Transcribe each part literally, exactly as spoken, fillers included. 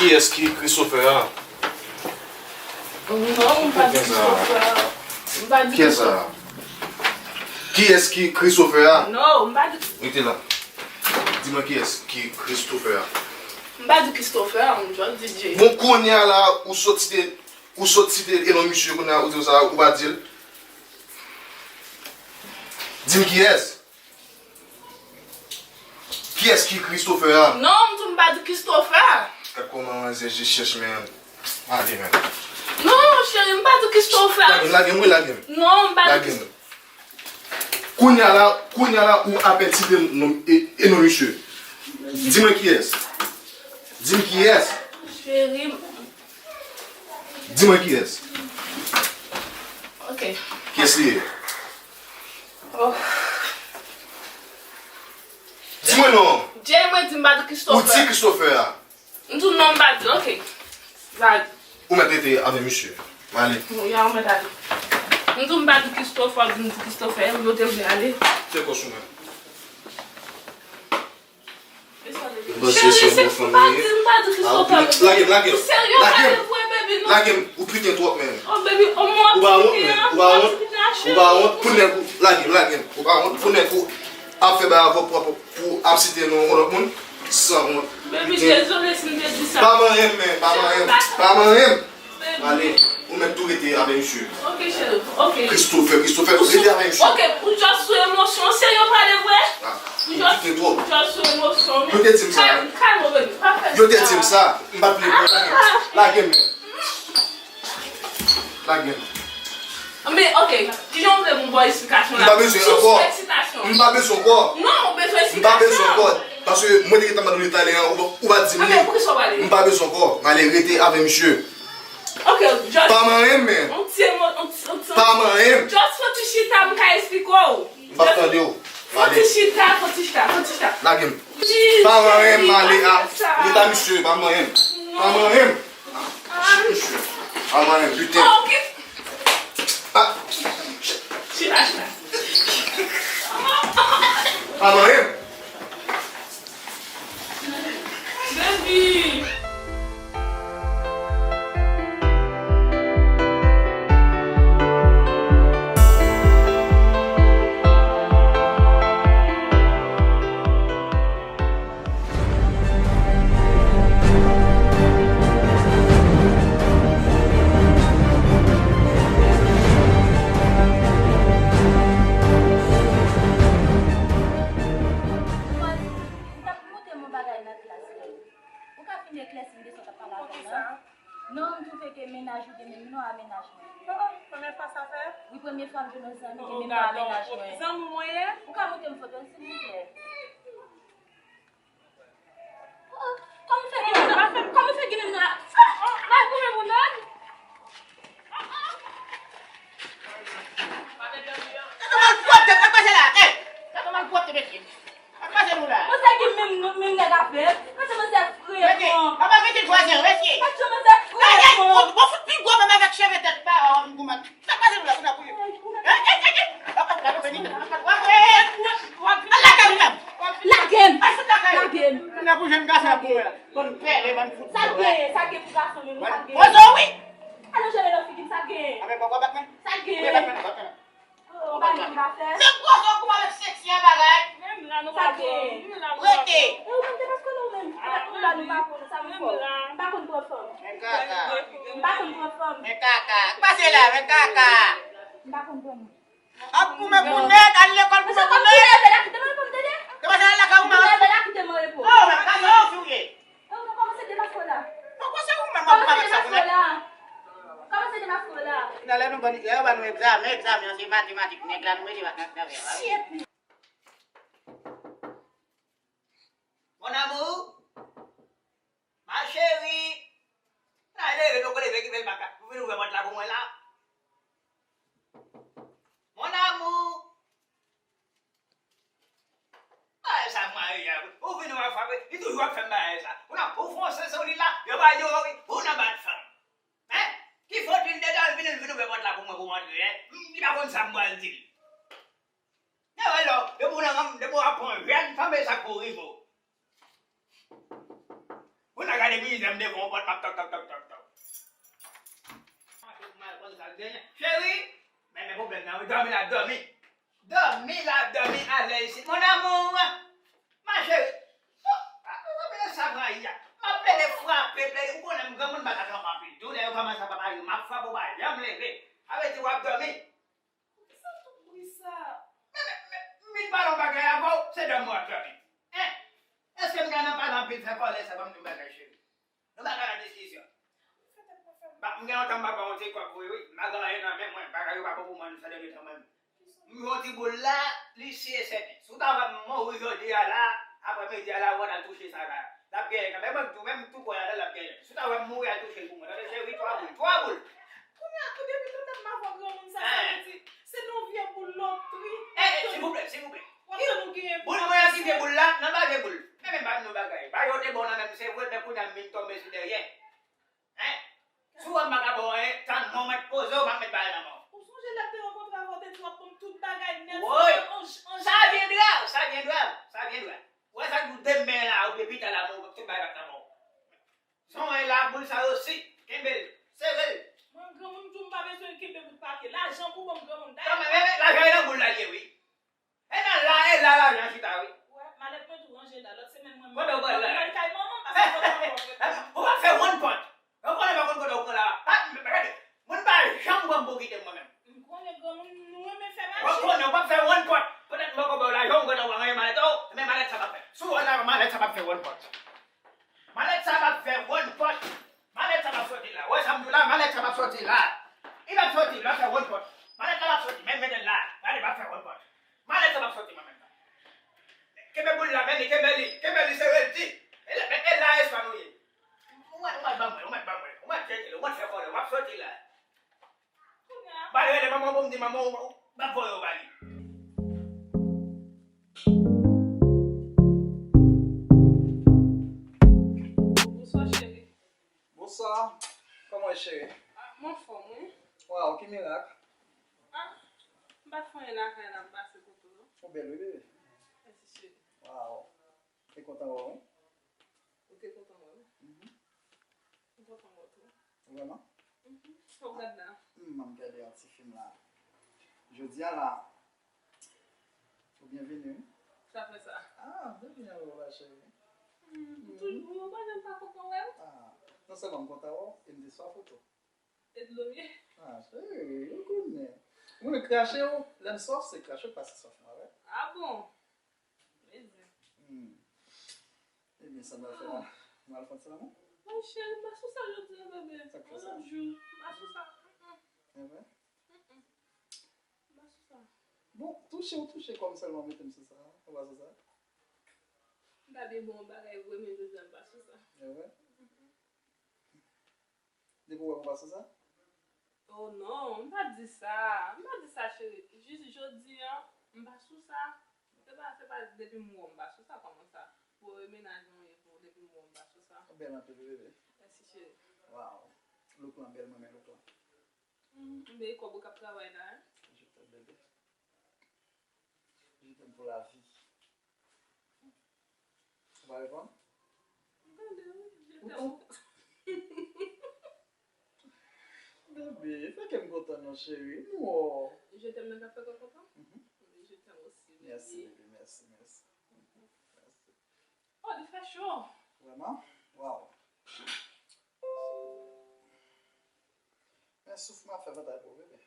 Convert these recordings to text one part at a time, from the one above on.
Kiyès ki Christopher a? Non, m pa di Christopher. M pa di Christopher. Kiyès ki Christopher a? Non, m pa di. Rete la. Di mwen kiyès ki Christopher a? M pa di Christopher, m just di Jay. Bon, kounye a la, ou sot site, ou sot site e non misye, kounye a, ou di sa, ou pa di l. Di m kiyès? Kiyès ki Christopher a? Non, m di w m pa di Christopher. Gad kòman manzè je chèch, men. Ale, men. Non, cheri, m pa di Christopher. Lage m, lage m, wi, lage m. Non, m pa di Christopher. Kounye a la, kounye a la, ou apèn site non, e, e non misye. Di mwen kiyès. Di m kiyès. Cheri. Di mwen kiyès. Ok. Kiyès li ye? Oh. Di mwen non. Jay, mwen di m pa di Christopher. Ou di Christopher a. M di w non, m pa di, ok. Vag. Ou mèt rete avè misye. M ale. Bon, ya, ou mèt ale. M di w m pa di Christopher, di m di Christopher, m di w te vle ale. Se kò sou mwen. Cheri, se m pa di, m pa di Christopher. Lage m, lage m. Lage m. Ou piten twòp, men. Oh, baby, oh, mwen. Ou pa wont, men. Ou pa wont. Ou pa wont pou nèg ou. Lage m, lage m. Ou pa wont pou nèg ou ap fè bagay avè w pou, pou ap site non yon lòt moun. Sanwont. Baby, dezole si m te di sa. Pa manyen m, men. Pa manyen m. Pa manyen m. Ale, ou mèt tou rete avè misye. Ok, cheri, ok. Christopher, Christopher, rete avè misye. Ok, ou just sou emosyon, serye w pale vre? Ah, ou kite twòp. Ou just sou emosyon. Yo te di m sa. Kalm, kalm, baby, pa fè sa. Yo te di m sa. M pa t vle pran, lage m. Lage m, men. Lage m. Men, ok, kijan w vle m ba w eksplikasyon la? M pa bezwen ankò. M pa bezwen ankò. Non, ou bezwen eksplikasyon. M pa bezwen ankò. Paske mwen te gentan mande w talè a, ou pa, ou pa di m li. Ok, poukisa w pale? M pa bezwen ankò. M ale rete avè misye. Ok, just. Pa manyen m, men. On ti emo-, on ti, on ti, pa manyen m. Just fon ti chita, m ka eksplike w. M p ap tande w. Fon ti chita, fon ti chita, fon ti chita. Lage m. Pa manyen m, m ale a. Rete a misye, pa manyen m. Pa manyen m. Ah, misye. Pa manyen m, piten. Oh, ok. Ah. Chita, chita. Pa manyen m. Baby. Ou ka fin eklèsi m de sa w t ap pale avè m nan? Non, m twouve ke mennaj ou gen menm non a mennaj mwen. Oh, oh, premye fwa sa fèt? Wi, premye fwa m jwenn yon zanmi gen menm non a mennaj mwen. Zanmi w mwen ye? Ou ka montre m foto l, silvouplè? Oh, oh, kòman w fè gen menm non? Kòman w fè gen menm non a, oh, oh, m al goumen pou nèg? Gade malpwòpte, gade pase la. Ey, gade malpwòpte, mesye. Gade pase nou la. Manzè gen menm, menm nèg avè l. Manzè, manzè fre, bon. Papa, mete vwazen, mesye. Gade manzè fre, bon. Bon, fout pi gwo menm avèk cheve tèt pa, goumen. Sa pase nou la, pou n ap boule. Ey, ey, ey, ey. Papa, gade, vini. Papa, w ap, w ap, w ap, al lakay ou menm. Lage m. Al fout lakay ou. Lage m. Pou n ap pou jèn gason ap goumen la. Konn pèle, bann fout. Sa l genyen, sa l gen pou gason menm, sa l genyen. Poze w, wi. Alonje men nan figi m, sa l genyen? Anben, papa bat mwen. Sa l genyen? Wi, bat mwen, bat mwen. Oh, ou pa gen pou w fè? Nèg poze w koupe avèk seksi an bagay. Menm la, nou pa konn. Sa l genyen? Rete. E ou menm, te paske nou menm. Ou la, nou pa konn, sa nou fè? M pa konn pran fanm. Men kaka. M pa konn pran fanm. Men kaka. Pase la, men kaka. M pa konn pran moun. Ap goumen pou nèg, al lekòl goumen pou nèg. Leve la kite m reponn, tande? Te pase al lakay ou, man. Leve la kite m reponn. Oh, men kaka, ou fou ye. E ou nan kòmanse demaske w la. Poko se ou menm w ap goumen avèk sa pou nèg. Kòmanse demaske w la. Finalè nou ban, lè yo ban nou egzamen, egzamen an se matematik, nèg la nou mete nan, nan, nan, nan. Shit. Mon amour, ma chérie, nan leve, nou leve ki bèl baka. Ou vin ouvè pòt la pou mwen la. Mon amour. Bagay sa mwen ye, ou vin wè frape, li toujou ap fè m bagay sa. Ou nan, ou fonse sou li la, yo ba yo, ou nan bat fanm. Hein? Ki fot li dedan, vin, vin ouvè pòt la pou mwen, pou mwen antre, hein? M, li pa konn sa m pral di l. Nan wè lò, depi ou nan, depi w ap pran jèn fanm, e sa k pou rive w. Ou nan gade m, Mizè m devan yon pòt, m ap tòk, tòk, tòk, tòk, tòk. Cheri, men, men pwoblèm nan, wi, dòmi l ap dòmi. Dòmi l ap dòmi alèz isit. Mon amour, ma chérie. Oh, ah, sa pran ya. M ap plede frape, plede, ou konnen m granmoun pa ka frape anpil. Tou lè yo kòmanse ap pale, m ap frape, ou pa janm leve. Sa vle di w ap dòmi. Poukisa tout bri sa? Men, men, men, m vin pale yon bagay avè w, se dòmi w ap dòmi. Hein? Èske m ka nan pale anpil fè kòlè sa, ban m di yon bagay, cheri? Nou pa ka nan diskisyon. Ba, m gen lontan m pa ba yon ti kòb vre wi. M pa gen anyen nan men mwen. Bagay yo pa bon pou mwen, sa dènye tan mwen. M yon ti boul la, li si e sèten. Si w ta wè m mouri jodi a la, aprè midi a la, w al touche sa la. L ap genyen kanmenm, mwen tou, menm tou kò ladan l ap genyen. Si w ta wè m mouri, al touche l pou mwen. Tande cheri, twa boul, twa boul. Kounye a, tou depi tout tèt m avè granmoun sa, sa vle di, se nan vye boul lotri. Eh, eh, silvouplè, silvouplè. W ap tann ou genyen pou w ap pase. Boul mwen an ki vye boul la, nan pa vye boul. Men, men, ban m yon bagay. Bagay yo te bon nan men m, se vre, men kounye a m vin tonbe sou dèyè. Hein? Si w wè m pa ka ba w anyen, tann mwen, mwen poze w, m ap met bagay nan men w. Ou sonje lè m te rankontre avè w, te di w ap ban m tout bagay nèt, woy, an, an, sa viendra, sa viendra, sa viendra. Ou wè sa k di w demen la, oubyen pita la, mwen, tout bagay ap nan men w. Son an la, boul sa yo si, kenbe l, sere l. Mwen, granmoun di w m pa bezwen kenbe bout papye. Lajan pou ban m granmoun. Dayè, men, men, lajan e nan boul la l ye, wi. E nan la, e la lajan chita, wi. Wè, malèt mwen tou ranje la. Lòt semèn mwen, kote w pral la? Mwen pral kay manman m, paske mwen pa ankò prèt. Ou p ap fè one pot. Ou konnen pa konn kote w pran la. Pa, gade, moun pa janm pran m pou kite m mwen menm. M konnen granmoun, nou renmen fè mache. Ou konnen, ou p ap fè one pot. Petèt m poko ba w lajan, ou gentan wè malèt ou, men malèt sa p ap fè. Si w wè la, malèt sa p ap fè one pot. Malèt sa p ap fè one pot. Malèt sa p ap soti la. Wè sa m di w la, malèt sa p ap soti la. Li p ap soti, l ap fè one pot. Malèt la p ap soti, men mete l la. Gade, p ap fè one pot. Malèt sa p ap soti, mwen menm la. Kenbe boul la, men li, kenbe li, kenbe li, sere l di. E la, e la espwa nou ye. Ou mèt, ou mèt ban mwen, ou mèt ban mwen, ou mèt tcheke l, ou mèt fè kòlè, w ap soti la. Ba l rele manman w pou m di manman w, m ap voye w ba li. Bonswa, cheri. Bonswa. Kòman w ye, cheri? Ah, m anfòm, wi. Waw, ki mirak? Ah, m pa t fè anyen lakay la, m pase kote w. Ou bèl, wi, bebe. Mèsi, cheri. Waw. Te kontan wè w, wi. Ou te kontan wè m? Mhm. M kontan wè w tou. Vrèman? Mhm. Sa w gad la? Hmm, m ap gade yon ti fim la. Jodi a la, ou byenvini, wi. Sa fè sa? Ah, byenvini avè w la, cheri. Hmm, ou toujou, ou pa janm pa kontan wè m? Ah, non sèlman m kontan wè w, e m te swaf ou tou. E dlo m ye? Ah, cheri, ou konnen. Mwen krache w, lè m swaf, se krache w k pase swaf mwen avè. Ah bon? Mezanmi. Hmm. Ebyen, sa m al fè la? M al fè ti lanmou? Ay, cheri, m pa sou sa jodi a, bebe. Sa k fè sa? Yon lòt jou, m pa sou sa. Mm-mm. E vre? Mm-mm. M pa sou sa. Bon, touche ou touche kò m sèlman, mete m sou sa. Ou pa sou sa? M ta byen bon bagay vre, men jodi a m pa sou sa. E vre? Mm-mm. Depi w wè m pa sou sa? Oh non, m pa di sa. M pa di sa, cheri. Jis jodi a, m pa sou sa. Se pa, se pa depi m wè w m pa sou sa, kòman sa? Pou w menaj mwen ye pou depi m wè w m pa sou sa. Ou bèl anpil, wi, bebe. Mèsi, cheri. Waw. Look lan bèl, mwen renmen look lan. Mm, men kòb ou k ap travay la, hein? Je t'aime, bebe. Je t'aime pour la vie. Ou pa reponn? M tande, wi. Je t'aime. Bebe, fè kè m kontan non, cheri. M wè w. Je t'aime nan ka fè kè w kontan? Mhm. Wi, je t'aime aussi, bebe. Mèsi, bebe, mèsi, mèsi. Mèsi. Oh, li fè cho. Vrèman? Waw. Men souf mwen ap fè batay pou ou, bebe.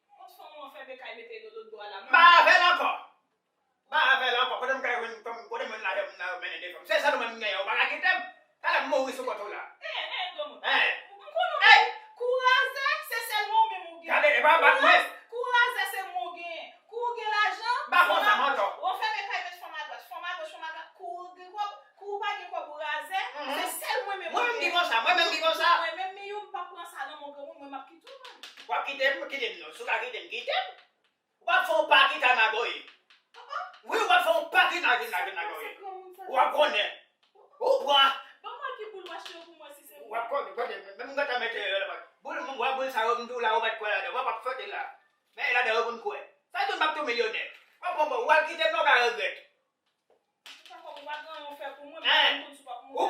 Kot fanm ou an fèmen kay mete l nan lòt bò a la? M pa avè l ankò. M pa avè l ankò. Kote m kay jwenn fanm, kote m jwenn lajan pou m ta mennen de fanm? Se sèl ou menm m genyen, ou pa ka kite m. Talè m mouri sou kont ou la. Eh, eh, granmoun. Eh. M konnen w, kou razè, se sèlman ou menm ou gen. Gade, e pa bat mwen. Kou razè, se mwen ou genyen. Kou ou gen lajan, m pa konn sa, mantò. Ou anfèmen kay met fanm adwat, fanm agoch, fanm adwat. Kou ou gen kòb, kou ou pa gen kòb, ou razè, mhm, se sèl mwen menm ou gen. Mwen menm ki konsa, mwen menm ki konsa. Mwen menm, men yo, m p ap pran sa nan men granmoun, mwen m ap kite w, man. W ap kite m, kite m non. Si w ka kite m, kite m. W ap fè yon pa ki ka magoye. Wi, w ap fè yon pa ki ka, ki ka, ki ka magoye. W ap konnen. Ou pran. Ban mwen ki boul w achte yo pou mwen si se pou mwen. W ap konnen, konnen, menm m gentan mete yo la. Boul, m wè boul sa yo, m di w la, ou mèt kwè ladan. W ap, w ap soti la. Men ladan yo pou n kwè. Sa di w m ap tou milyonè. W ap pran bon, w al kite m, non, w ka regrèt. Ou pa konn, ou pa gen anyen w fè pou mwen, men m konn si w p ap mouri.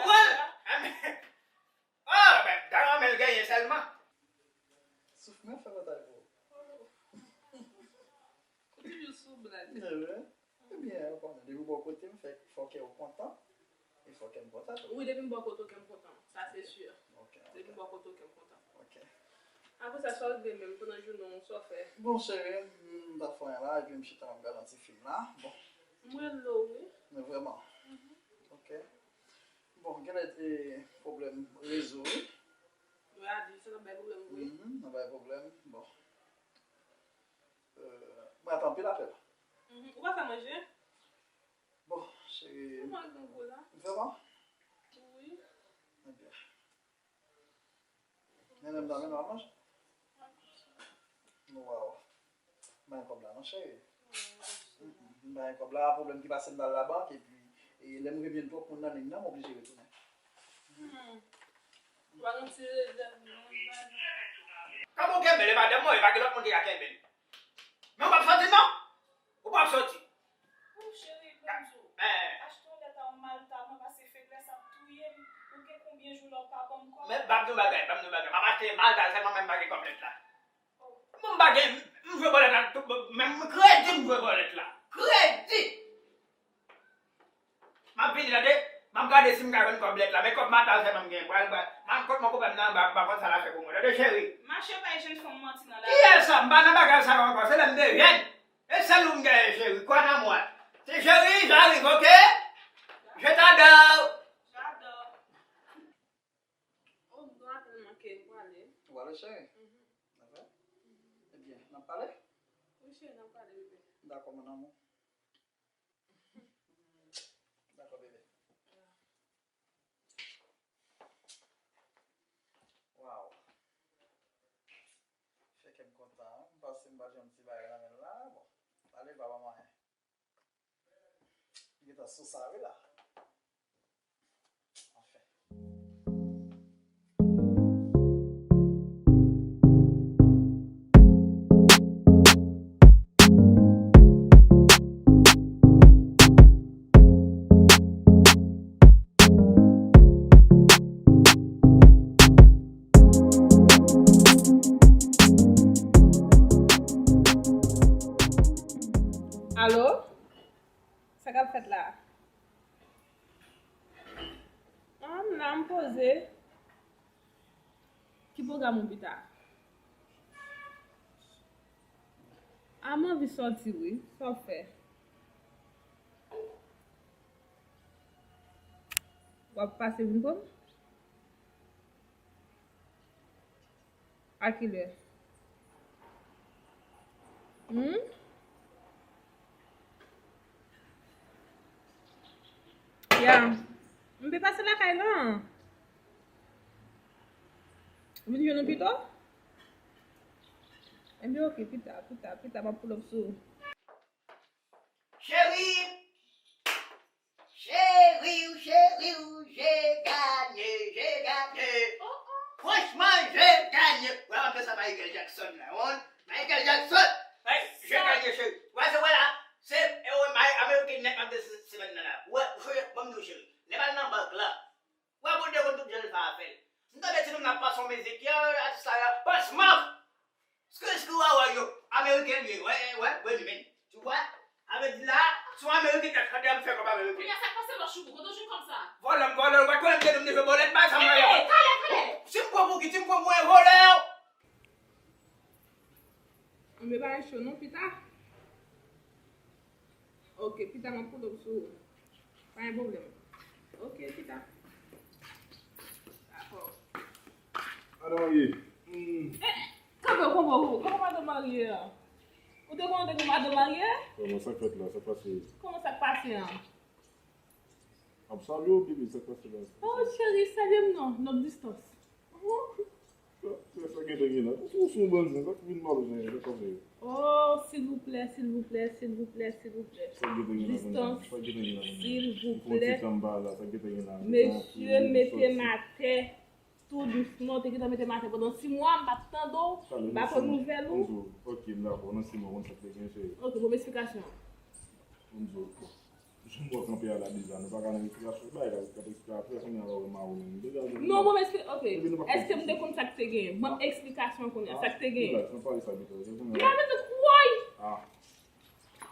Ebyen, ou konnen, depi bò kote m, fò kè w kontan. E fò kè m kontan tou. Wi, depi m bò kote w, kè m kontan. Sa se si. Ok, ok. Depi m bò kote w, kè m kontan. Ok. Apre sa, sa w rive menm pandan jounen w, sa w fè? Bon, cheri, m pa fè anyen la, epi m chita m ap gade yon ti fim la. Bon. Mwen lo, wi. Men vrèman? Ok. Bon, genlè e pwoblèm rezo, wi. Wi, a di, se nan bay pwoblèm, wi. Mhm, nan bay pwoblèm. Bon. Euh, mwen ap anpil apèl. Mhm. Ou pa fè manje? Bon, cheri. Ou mank yon gou la. Vrèman? Wi. Ebyen. Men menm nan men nou al manje? Waw. M pa gen kòb la non, cheri. Mm, mm. M pa gen kòb la, pwoblèm ki pase m t al labank, epi e, lè m rive jwenn twòp moun nan liy nan, m oblije retounen. Hmm. Ou pa gen ti rezèv non, bagay. Kòman w kenbe l, e madanm mwen, e pa gen lòt moun ki ka kenbe l. Men w p ap sòti non. Ou p ap sòti. Ou cheri, ban m di w. Achte yon lèt a yon Malta, mwen pase feblès ap touye m. Ou gen konbyen jou la w pa ban m kòb? Men ban m di w bagay, ban m di w bagay. M ap achte Malta sèlman, men m pa gen kòb lèt la. Bon, m pa gen, m jwe bòlèt la, tout, menm kredi m jwe bòlèt la. Kredi! M ap vini, tande. M ap gade si m ka jwenn kòb lèt la. Men kòb matal sèlman m gen. Pral, pral, m al kot mon konpè m nan anba, m pa konn sa l ap fè pou mwen. Tande, cheri. Mache bay jèn fanm manti nan lari. Kiyès sa? M pa nan bagay sa yo ankò. Se lè m devyen. E sèl ou m genyen, cheri. Kwè nan mwen. Se cheri, j'arrive, ok? Je t'adore. J'adore. Oh, m gen apèl manke, m prale. Ou prale, cheri? Mhm. Dakò. Ebyen, n ap pale? Wi, cheri, n ap pale, bebe. Dakò, mon amour. Dakò, bebe. Waw. Fè kè m kontan, wi. M panse m pa t jwenn ti bagay nan men l la. Bon, pale pa ban m anyen. Li gentan sou sa wi la. Anfen. Alo? Sa k ap fèt la? Ah, m la, m poze. Ki pwogram ou pita? Ah, m anvi sòti, wi. Sa w fè? W ap pase vin pran m? A kilè? Hmm? Ya. M pe pase lakay la. Vin jwenn ou pito? Ebyen, oke, pita, pita, pita, m ap pull up sou ou. Cheri, cheri, cheri, j'ai gagné, j'ai gagné. Franchman, j'ai gagné. Wè, m ap fè sa Michael Jackson la, wi. Michael Jackson. Hey, j'ai gagné, cheri. Wè, se wè la. Se, e, wè, American nèt m ap de semèn nan la. Wè, cheri, ban m di w, cheri. Lè m al nan bank la, wè, Bondye konn tout jan l fè afè l. M tande ti nonm nan ap pase yon mizik, yo, atis la, yo, Pop Smoke. Skwi, skwi, wè, wè, yo, Ameriken l ye, wè, wè, wè, men. Tu vois? Sa vle di la, se yon Ameriken k ap chante, ap fè kòb Ameriken. Kounye a, sa k pase lòch ou, kote w jwenn kòb sa? Vòlè m, vòlè, ou pa t konnen m te, m te jwe bòlèt, bay sa m. Hey, talè, talè. Si m pran pou ki, si m pran pou yon vòlè. Anben, pa cho non, pita. Ok, pita m ap pull up sou ou. Pa gen pwoblèm. Ok, pita. Dakò. Madan marye. Hmm. Eh, kanpe, kanpe, kanpe, madan marye a. Ou te konnen w te gen madan marye? Kòman sa k fèt la? Sa k pase? Kòman sa k pase an? M ap salye w, bebe, sa k pase la? Oh, cheri, salye m non, long distans. Sa, sa, sa gentan gen la. Ou, ou se yon bandi, sa k vin mal ou, sa k pase? Oh, silvouplè, silvouplè, silvouplè, silvouplè. Sa gentan gen la, bandi? Distans, sa gentan gen la, bandi? Silvouplè. Ou fè yon ti tan m pa la, sa gentan gen la? Mesye, mete m atè tou dousman, ou te gentan mete m atè pandan sis mwa, m pa t tande w, m pa pran nouvèl ou. Ok, m dakò, nan sis mwa, konn sa k te gen, cheri. Ok, bon, eksplikasyon. Jan m wè kanpe a la deja, nou pa ka nan eksplikasyon, bay la, kap eksplike apre, kounye a la wè m a ou menm. Deja, non, bon, èske, ok, èske m te konn sa k te gen? Ban m eksplikasyon kounye a, sa k te gen? Relax, nou pale sa pita, ok? Ya, men, woy! Ah.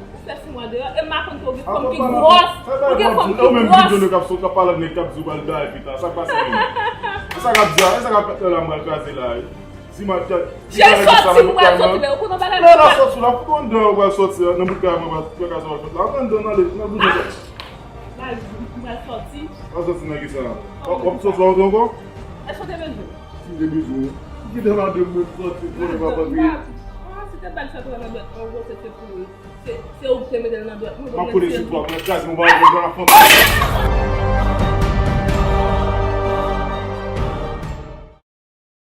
Ou fè si mwa deyò, e m pa konn ke ou gen fanm ki gwòs. Ou gen fanm ki gwòs. Ou menm ki jwenn yo k ap sot, k ap pale ak nèg k ap di w pral bay pita. Sa k pase menm? E sa k ap di a, e sa k ap fèt la, m pral kraze la. Si m ap tèt. Jay sòti, m pral sòti, men ou konn yon bagay. Lè la sòti la, pou konn dan ou pral sòti nan bout kay mwen, pral kraze w al fèt la. Antre anndan, ale, nan bout. Baz, m pral sòti. W ap sòti nan ki sa? W ap sòti, w ap antre ankò? Èske w te bezwen? Si m te bezwen. Kite m a de mwen sòti, konnen pa pati. Ah, si te bal sa, pran nan dwèt, an gwo, se, se pou, se, se ou ki te mete l nan dwèt mwen. M ap kole sou twa, mwen kraze, mwen va pran afwont.